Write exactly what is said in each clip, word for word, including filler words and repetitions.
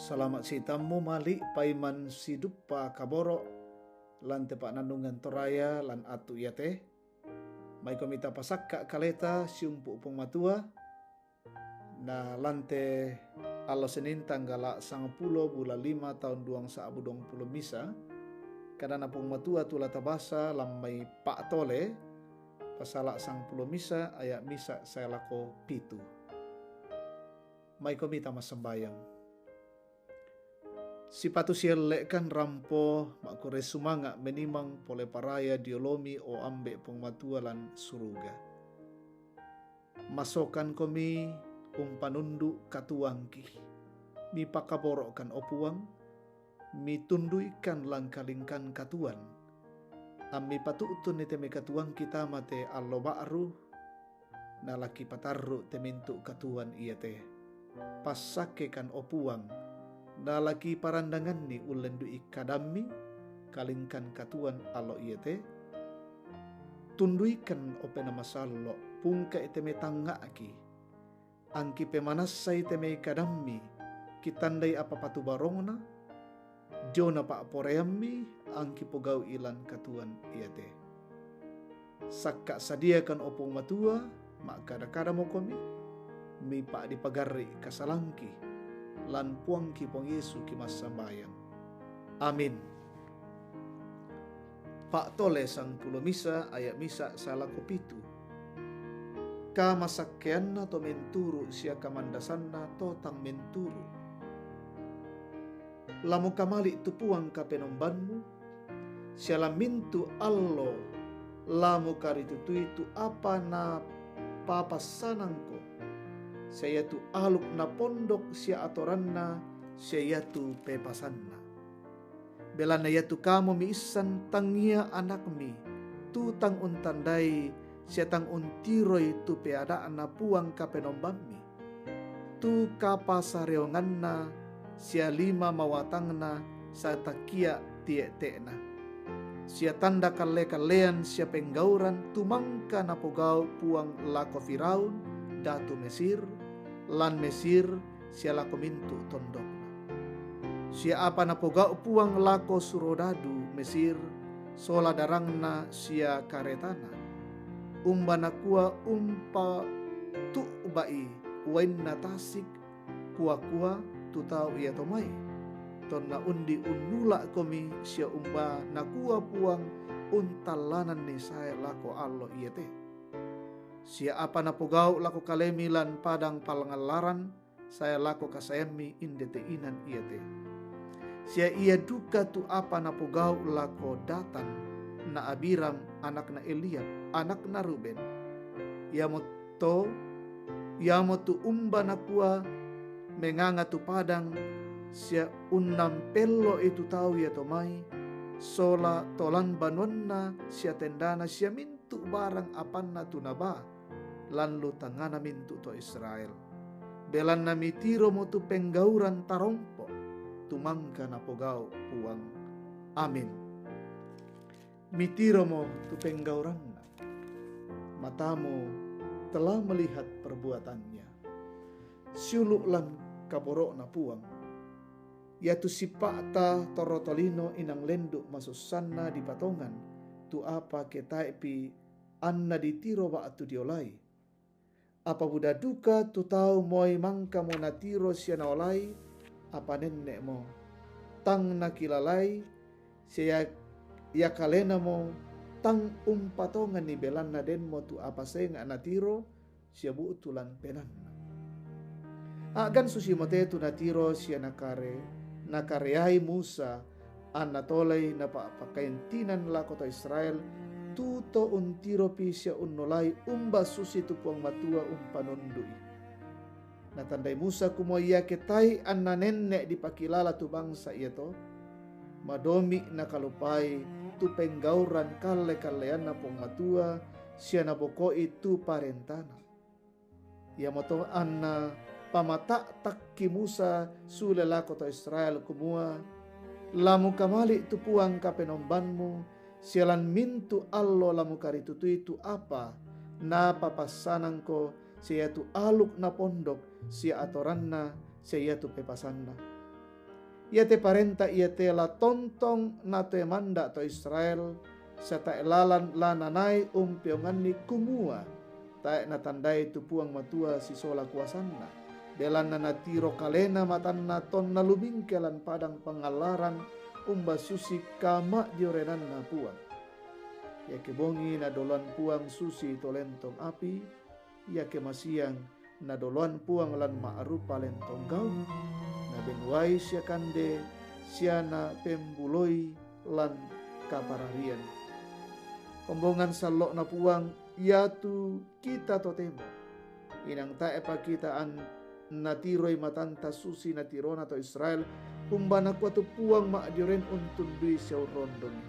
Salama' sitammu mali' paiman siduppa kaboro' lan te pa'nannungan Toraya lan attu iate. Maikomi tapasakka' kaleta siumpu' Puang Matua, na lan te allo Senin tanggala' sangpulo bulan lima taun duang sa'bu duang pulo misa, kadana Puang Matua tu la tabasa lan mai Pa'tole, pasala' sangpulo misa aya' misa sae lako pitu. Maikomi tamassambayang. Sipatu sielle'kan rampo ma'kurre sumanga' menimang pole paraya dio olomi, o Ambe' Puang Matua lan suruga. Masokankomi umpanundu' katuangki. Mipakaboro'kan, o Puang, mitunduikan lan kalingkan katuan. Ammi patu'tunni te mai katuangki tama te allo ba'ru, na la kipatarru' te mintu' katuan iate. Passakkekan, o Puang, na la kiparandanganni ullendu'i kadammi kalingkan katuan allo iate. Tunduikan, o Penaa Masallo', pungka'i te mai tangnga'ki. Angki pemanassai te mai kadammi kitandai apa patubarongna, diona pa'poraiammi angki pogau'i lan katuan iate. Sakka' sadiakan, o Puang Matua, ma'kada-kadamokomi, mipa'dipagarri' kasalangki, lan Puangki Puang Yesu kimassambayang. Amin. Pa'tole sangpulo misa aya' misa sae lako pitu. Kamasakkeanna to menturu' sia kamandasanna to tang menturu'. La mukamali' tu Puang Kapenombanmu, sia lan mintu' allo la mukaritutui tu apa napapassanangko, sia iatu aluk napondok sia atoranna, sia iatu pepasanna. Belanna iatu kamu miissan tangia anakmi, tu tang untandai sia tang untiroi tu peada'na Puang Kapenombammi, tu kapasareonganna sia lima mawatangna sae takkia' tie'te'na, sia tanda kalle-kallean sia penggauran tu mangka napogau' Puang lako Firaun, datu Mesir, lan Mesir, sia lako mintu' tondokna. Sia apa napogau' Puang lako surodadu Mesir, sola darangna sia karetana. Umba nakua umpatu'ba'i uainna tasik, kua-kua tu tau iato mai, tonna undi unnula'komi, sia umba nakua Puang untallananni sae lako allo iate. Sia apa napogau' lako kalemi lan padang pangallaran, sae lako kasaeammi inde te inan iate. Sia ia duka tu apa napogau' lako Datan na Abiram anakna Eliab, anakna Ruben. Iamoto, iamotu umba nakua menganga tu padang, sia unnampello'i tu tau iato mai, sola to lan banuanna sia tendana sia mintu' barang apanna tu nabaa, lan lu tangngana mintu' to Israel. Belanna mitiromo tu penggauran tarompo', tu mangka napogau' Puang. Amin. Mitiromo tu penggauranna. Matamu telah melihat perbuatannya. Siulu' lan kaboro'na Puang. Iatu sipa'ta torro tolino inang lendu' masussanna dipatongan, tu apa ke tae'pi anna ditiro ba'tu diolai. Apa buda duka tu tau moi mangkamo natiro sia naolai, apa nenne'mo tang nakilalai, sia ia, ia kalenamo tang umpatonganni, belanna denmo tu apa senga' natiro sia bu'tu lan penaanna. A'gan susimo te tu natiro sia nakare-, nakareai Musa, anna tolai napa'pakaintinan lako to Israel, tu to untiropi sia unnolai umba susitu Puang Matua umpanundu'i. Natandai Musa kumua iake tae' anna nenne' dipakilala tu bangsa iato, madomi' nakalupai tu penggauran kalle-kalleanna Puang Matua sia naboko'i tu parentana. Iamoto anna pamata'takki Musa sule lako to Israel kumua, la mukamali' tu Puang Kapenombanmu, sia lan mintu' allo la mukaritutui tu apa napapassanangko, sia iatu aluk napondok, sia atoranna, sia iatu pepasanna. Iate parenta iate la tontong natemanda' to Israel, sia tae' lalan la nanai umpeonganni kumua tae' natandai tu Puang Matua sisola kuasanna, belanna natiro kalena matanna tonna lumingke lan padang pangallaran umba susi kama'diorenanna Puang. Iake bongi nadoloan Puang susi to lentong api, iake masiang nadoloan Puang lan ma'rupa lentong gaung, nabenduai sia kande sia napembuloi lan kapararian. Kombongan sallo'na Puang, iatu kita totemo. Inang tae'pa kita an natiroi matanta susi natirona to Israel, umba nakua tu Puang ma'dioren untundui sia urrondoni.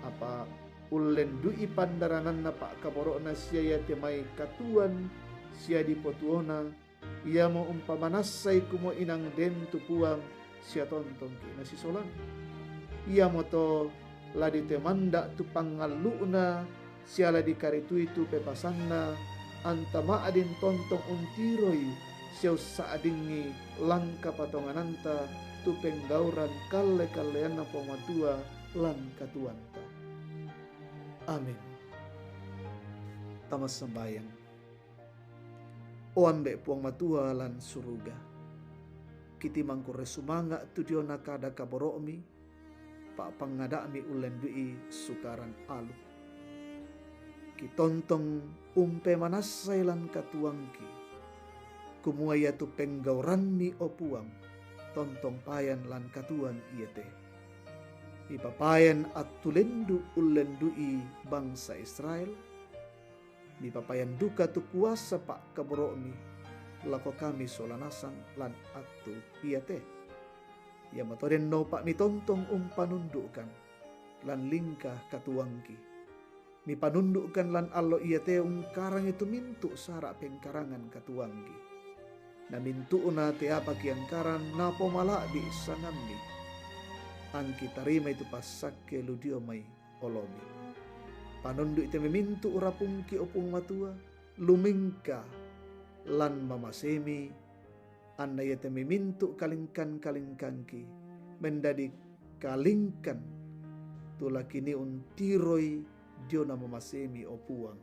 Apa ullendu'i pandarananna pa'kaboro'na sia iate mai katuoan sia dipotuona, iamo umpamanassai kumua inang den tu Puang sia tontongki' nasisolan. Iamoto la ditemanda' tu pangallu'na sia la dikaritui tu pepasanna, anta ma'din tontong untiroi sia ussa'dingngi lan kapatongananta tu penggauran kalle-kalleanna Puang Matua lan katuoanta. Amin. Tama sambayang. O Ambe' Puang Matua lan suruga, kitimang kurre sumanga' tu diona kada kaboro'mi, pa'pangada'mi ullendu'i Sukaran Aluk. Kitontong umpemanassai lan katuoangki, kumua iatu penggauranmi, o Puang, tontong payan lan katuoan iate. Mipapayan attu lendu' ullendu'i bangsa Israel, mipapayan duka tu kuasa pa'kaboro'mi lako kami sola nasang lan attu iate. Iamoto denno pa'mitontong umpanundu'kan lan lingka katuoangki. Mipanundu'kan lan allo iate ungkarangi tu mintu' sara' pengkarangan katuoangki. Na mintu'na teapa kiangkaran napomala'bi' sangammi. Angki tarimai tu passakke lu dio mai olomi. Panundu'i te memintu' urapungki, o Puang Matua, lumingka lan mamasemi, anna iate memintu' kalingkan-kalingkangki mendadi kalingkan tu lakini untiroi diona mamasemi, o Puang.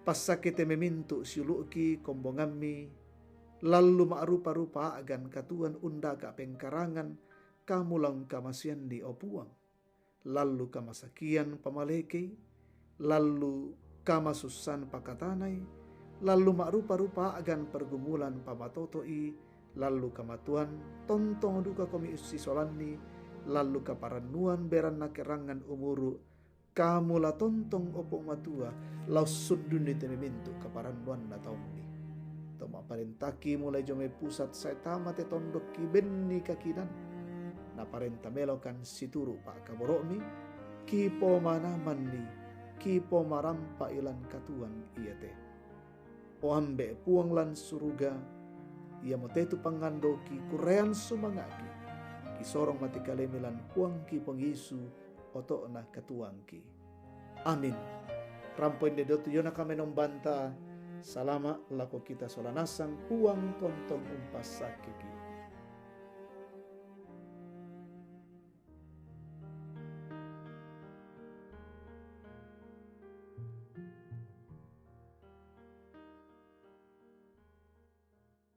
Passakke te memintu' siulu'ki kombongammi, lallu ma'rupa-rupa a'gan katuoan undaka' pengkarangan, kamu la ungkamaseanni, o Puang. Lallu kamasakian pamalekei, lallu kamasussan pakatanai, lallu ma'rupa-rupa a'gan pergumulan pamatoto'i, lallu kamatuan tontong duka komi ussisolanni, lallu kaparannuan beranna kerangan umuru', kamu la tontong, o Puang Matua, la ussundunni te memintu' kaparannuanna taummi. To ma'parentaki mulai jomai pusat sae tama te tondokki benni kakinan. Naparenta melokan situru' pa'kaboro'mi, kipomanamanni, kipomarampa'i lan katuoan iate. O Ambe' Puang lan suruga, iamote tu pangandoki kurrean sumanga'ki, kisorong mati kalemi lan Puangki Puang Yesu, oto'na katuoangki. Amin. Rampo inde dio tu diona kamenombanta, salama' lako kita sola nasang, Puang tontong umpassakkeki.